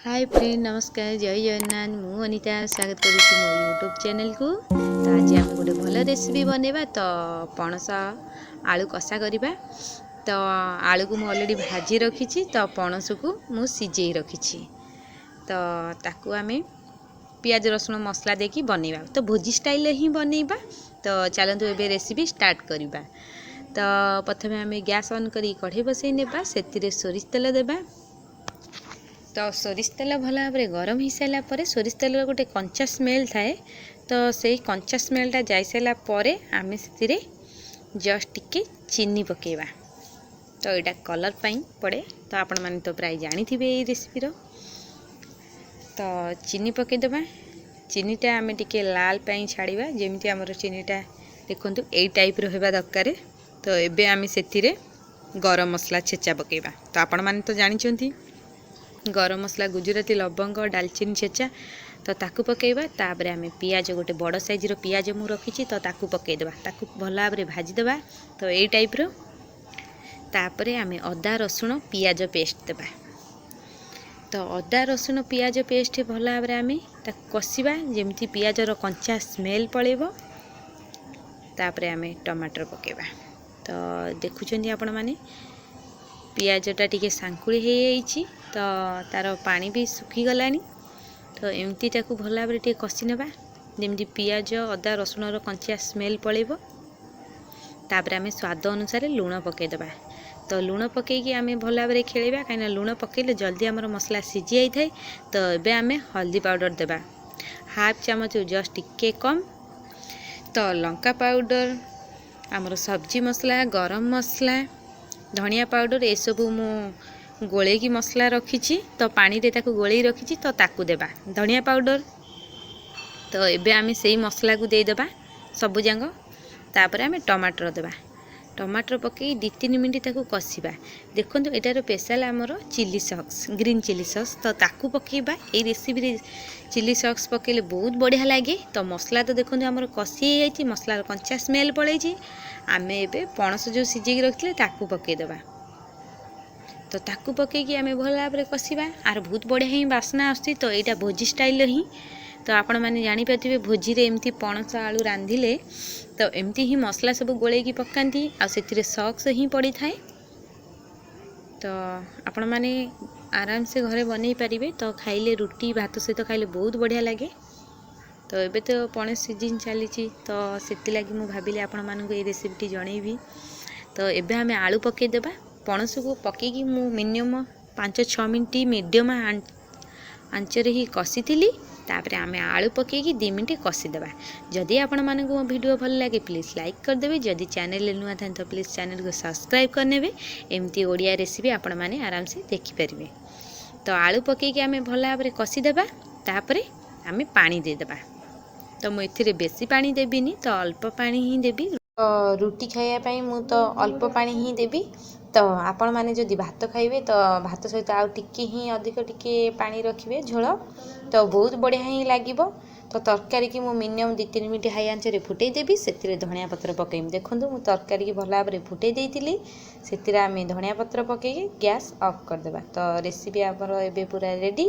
ହାଏ friend, ନମସ୍କାର, ଜୟ ଜଗନ୍ନାଥ। ମୁଁ ଅନିତା, ସ୍ୱାଗତ କରୁଛି ମୋ ୟୁଟ୍ୟୁବ୍ ଚ୍ୟାନେଲକୁ। ତ ଆଜି ଆମେ ଗୋଟେ ଭଲ ରେସିପି ବନେଇବା, ତ ପଣସ ଆଳୁ କଷା କରିବା। ତ ଆଳୁକୁ ମୁଁ ଅଲରେଡ଼ି ଭାଜି ରଖିଛି, ତ ପଣସକୁ ମୁଁ ସିଝେଇ ରଖିଛି। ତ ତାକୁ ଆମେ ପିଆଜ ରସୁଣ ମସଲା ଦେଇକି ବନେଇବା, ତ ଭୋଜି ଷ୍ଟାଇଲରେ ହିଁ ବନେଇବା। ତ ଚାଲନ୍ତୁ, ଏବେ ରେସିପି ଷ୍ଟାର୍ଟ କରିବା। ତ ପ୍ରଥମେ ଆମେ ଗ୍ୟାସ୍ ଅନ୍ କରି କଢ଼େଇ ବସେଇ ନେବା, ସେଥିରେ ସୋରିଷ ତେଲ ଦେବା। ତ ସୋରିଷ ତେଲ ଭଲ ଭାବରେ ଗରମ ହେଇସାରିଲା ପରେ, ସୋରିଷ ତେଲର ଗୋଟେ କଞ୍ଚା ସ୍ମେଲ୍ ଥାଏ, ତ ସେଇ କଞ୍ଚା ସ୍ମେଲ୍ଟା ଯାଇସାରିଲା ପରେ ଆମେ ସେଥିରେ ଜଷ୍ଟ ଟିକେ ଚିନି ପକାଇବା। ତ ଏଇଟା କଲର୍ ପାଇଁ ପଡ଼େ। ତ ଆପଣମାନେ ତ ପ୍ରାୟ ଜାଣିଥିବେ ଏଇ ରେସିପିର। ତ ଚିନି ପକାଇଦେବା। ଚିନିଟା ଆମେ ଟିକେ ଲାଲ ପାଇଁ ଛାଡ଼ିବା, ଯେମିତି ଆମର ଚିନିଟା ଦେଖନ୍ତୁ ଏଇ ଟାଇପ୍ର ହେବା ଦରକାର। ତ ଏବେ ଆମେ ସେଥିରେ ଗରମ ମସଲା ଛେଚା ପକାଇବା। ତ ଆପଣମାନେ ତ ଜାଣିଛନ୍ତି ଗରମ ମସଲା, ଗୁଜୁରାତି, ଲବଙ୍ଗ, ଡାଲଚିନି ଛେଚା, ତ ତାକୁ ପକାଇବା। ତାପରେ ଆମେ ପିଆଜ, ଗୋଟେ ବଡ଼ ସାଇଜ୍ର ପିଆଜ ମୁଁ ରଖିଛି, ତ ତାକୁ ପକାଇଦେବା। ତାକୁ ଭଲ ଭାବରେ ଭାଜିଦେବା, ତ ଏଇ ଟାଇପ୍ର। ତାପରେ ଆମେ ଅଦା ରସୁଣ ପିଆଜ ପେଷ୍ଟ ଦେବା। ତ ଅଦା ରସୁଣ ପିଆଜ ପେଷ୍ଟ ଭଲ ଭାବରେ ଆମେ ତାକୁ କଷିବା, ଯେମିତି ପିଆଜର କଞ୍ଚା ସ୍ମେଲ୍ ପଳେଇବ। ତାପରେ ଆମେ ଟମାଟର ପକାଇବା। ତ ଦେଖୁଛନ୍ତି ଆପଣମାନେ, ପିଆଜଟା ଟିକେ ସାଙ୍କୁଳି ହେଇଯାଇଛି, ତ ତା'ର ପାଣି ବି ଶୁଖିଗଲାଣି। ତ ଏମିତି ତାକୁ ଭଲ ଭାବରେ ଟିକେ କଷି ନେବା, ଯେମିତି ପିଆଜ ଅଦା ରସୁଣର କଞ୍ଚା ସ୍ମେଲ୍ ପଳେଇବ। ତାପରେ ଆମେ ସ୍ୱାଦ ଅନୁସାରେ ଲୁଣ ପକାଇଦେବା। ତ ଲୁଣ ପକାଇକି ଆମେ ଭଲ ଭାବରେ ଖେଳିବା, କାହିଁକିନା ଲୁଣ ପକାଇଲେ ଜଲ୍ଦି ଆମର ମସଲା ସିଝି ଯାଇଥାଏ। ତ ଏବେ ଆମେ ହଳଦୀ ପାଉଡ଼ର ଦେବା ହାଫ୍ ଚାମଚ, ଜଷ୍ଟ ଟିକେ କମ୍। ତ ଲଙ୍କା ପାଉଡ଼ର, ଆମର ସବଜି ମସଲା, ଗରମ ମସଲା, ଧନିଆ ପାଉଡ଼ର, ଏସବୁ ମୁଁ ଗୋଳେଇକି ମସଲା ରଖିଛି, ତ ପାଣିରେ ତାକୁ ଗୋଳେଇ ରଖିଛି, ତ ତାକୁ ଦେବା, ଧନିଆ ପାଉଡ଼ର। ତ ଏବେ ଆମେ ସେଇ ମସଲାକୁ ଦେଇଦେବା ସବୁଯାକ। ତାପରେ ଆମେ ଟମାଟର ଦେବା। ଟମାଟର ପକାଇ 2-3 ମିନିଟ୍ ତାକୁ କଷିବା। ଦେଖନ୍ତୁ, ଏଟାର ସ୍ପେଶାଲ୍ ଆମର chilli sauce, green chilli sauce, ତ ତାକୁ ପକାଇବା। ଏଇ ରେସିପିରେ ଚିଲି ସକ୍ସ ପକାଇଲେ ବହୁତ ବଢ଼ିଆ ଲାଗେ। ତ ମସଲା ତ ଦେଖନ୍ତୁ ଆମର କଷି ହେଇଯାଇଛି, ମସଲାର କଞ୍ଚା ସ୍ମେଲ୍ ପଳେଇଛି। ଆମେ ଏବେ ପଣସ ଯେଉଁ ସିଝେଇକି ରଖିଥିଲେ, ତାକୁ ପକାଇଦେବା। ତ ତାକୁ ପକାଇକି ଆମେ ଭଲ ଭାବରେ କଷିବା। ଆର ବହୁତ ବଢ଼ିଆ ହିଁ ବାସ୍ନା ଆସୁଛି। ତ ଏଇଟା ଭୋଜି ଷ୍ଟାଇଲ୍ର ହିଁ। ତ ଆପଣମାନେ ଜାଣିପାରୁଥିବେ, ଭୋଜିରେ ଏମିତି ପଣସ ଆଳୁ ରାନ୍ଧିଲେ ତ ଏମିତି ହିଁ ମସଲା ସବୁ ଗୋଳେଇକି ପକାନ୍ତି, ଆଉ ସେଥିରେ ସକ୍ସ ହିଁ ପଡ଼ିଥାଏ। ତ ଆପଣମାନେ ଆରାମସେ ଘରେ ବନେଇ ପାରିବେ। ତ ଖାଇଲେ, ରୁଟି ଭାତ ସହିତ ଖାଇଲେ ବହୁତ ବଢ଼ିଆ ଲାଗେ। ତ ଏବେ ତ ପଣସ ସିଜିନ୍ ଚାଲିଛି, ତ ସେଥିଲାଗି ମୁଁ ଭାବିଲି ଆପଣମାନଙ୍କୁ ଏଇ ରେସିପିଟି ଜଣେଇବି। ତ ଏବେ ଆମେ ଆଳୁ ପକାଇଦେବା। ପଣସକୁ ପକାଇକି ମୁଁ ମିନିମମ୍ 5-6 ମିନିଟ୍ ମିଡ଼ିୟମ୍ ଆଞ୍ଚରେ ହିଁ କଷିଥିଲି। ତାପରେ ଆମେ ଆଳୁ ପକାଇକି 2 ମିନିଟ୍ କଷିଦେବା। ଯଦି ଆପଣମାନଙ୍କୁ ମୋ ଭିଡ଼ିଓ ଭଲ ଲାଗେ, ପ୍ଲିଜ୍ ଲାଇକ୍ କରିଦେବେ। ଯଦି ଚ୍ୟାନେଲରେ ନୂଆ ଥାନ୍ତି, ତ ପ୍ଲିଜ୍ ଚ୍ୟାନେଲକୁ ସବସ୍କ୍ରାଇବ୍ କରିନେବେ। ଏମିତି ଓଡ଼ିଆ ରେସିପି ଆପଣମାନେ ଆରାମସେ ଦେଖିପାରିବେ। ତ ଆଳୁ ପକାଇକି ଆମେ ଭଲ ଭାବରେ କଷିଦେବା। ତାପରେ ଆମେ ପାଣି ଦେଇଦେବା। ତ ମୁଁ ଏଥିରେ ବେଶୀ ପାଣି ଦେବିନି, ତ ଅଳ୍ପ ପାଣି ହିଁ ଦେବି। ତ ରୁଟି ଖାଇବା ପାଇଁ ମୁଁ ତ ଅଳ୍ପ ପାଣି ହିଁ ଦେବି। ତ ଆପଣମାନେ ଯଦି ଭାତ ଖାଇବେ, ତ ଭାତ ସହିତ ଆଉ ଟିକେ ହିଁ ଅଧିକ ଟିକେ ପାଣି ରଖିବେ ଝୋଳ, ତ ବହୁତ ବଢ଼ିଆ ହିଁ ଲାଗିବ। ତ ତରକାରୀକି ମୁଁ ମିନିମମ୍ 2-3 ମିନିଟ୍ ହାଇ ଆଞ୍ଚରେ ଫୁଟେଇ ଦେବି, ସେଥିରେ ଧନିଆ ପତ୍ର ପକାଇବି। ଦେଖନ୍ତୁ, ମୁଁ ତରକାରୀକି ଭଲ ଭାବରେ ଫୁଟେଇ ଦେଇଥିଲି। ସେଥିରେ ଆମେ ଧନିଆ ପତ୍ର ପକାଇକି ଗ୍ୟାସ୍ ଅଫ୍ କରିଦେବା। ତ ରେସିପି ଆମର ଏବେ ପୁରା ରେଡ଼ି।